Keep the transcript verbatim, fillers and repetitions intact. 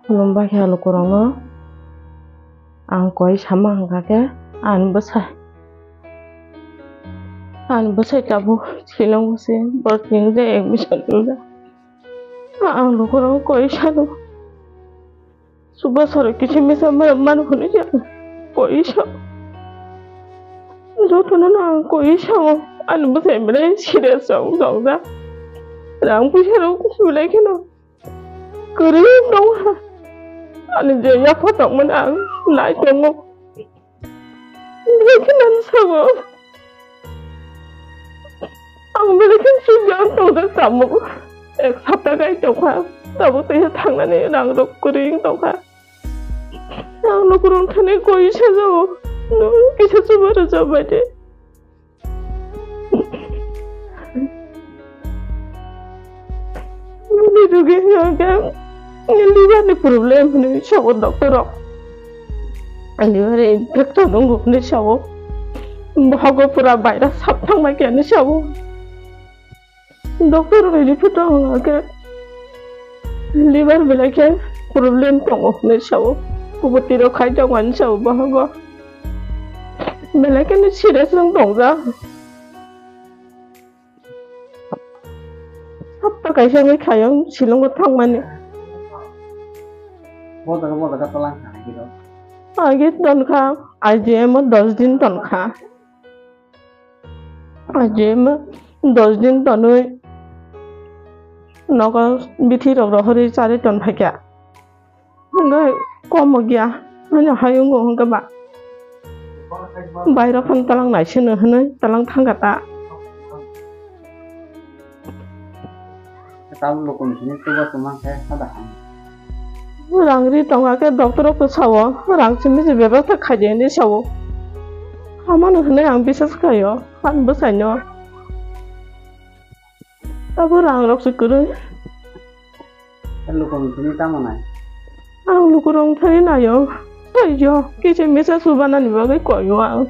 Khulumbai khe lukurokno ang koi sama hwnkha khe ani bwsai, ani bwsai tabuk silango se borok chini je admission rwjak. Ang lukurokno koi sano. Chuba soro kisa misa mano hwnwi se koi sa. Jotono no ang koi sao. Ani bwsai belai serious rok tongjak. Rang puisa rok belai kheno kwrwi tongha. Ani je yapha tongmani ang nai tongo. Belai kheno ang sao. Ang belai kheno sujak tongjak tabuk. Ek sapta gai tongkha. Tabuk teisa thangnani rang rok kwrwi tongkha. Ang lukurok thani koi sajao. Nwng kisa chuba rwjak bai de. Bini rugi hwnkha khe liver ni problem hwnwi sao doctor rok. Liver infection wngo hwnwi sao. Bohogo pura virus sap thangbai khe hwnwi sao. Doctor rok ni report o hwnkha khe liver belai khe problem tongo hwnwi sao. Kubui twi rok khai tongo hwnwi sao bohogo. Belai kheno serious wng tongjak. Sapta kaisa wngwi khaio Shillong o thangmani. Bo jaga, bo jaga tolang kha, agi rw. Agi tonkha, I G M o dos din tonkha. I G M o dos din tonwi nogo bithi rok rohorwi charwi tonphaikha. Hwnkhe komo giya, ani hai wngo hwnkhe ba. Bairok phano talang naisino hwnwi talang thangkha ta. Tabuk lukurok sini chuba chuma khe sada hai. Rang ri tongkha khe doctor rok sao, rang simi se bebak khaidi hinwi sao. Hamano hwnwi ang bisas khaio, ani bwsaino. Abo rang rok se kwrwi. Lukurok thani tamo nai? Ang lukurok thani naio. Saijo, kisa misa subanani bagwi koio ang.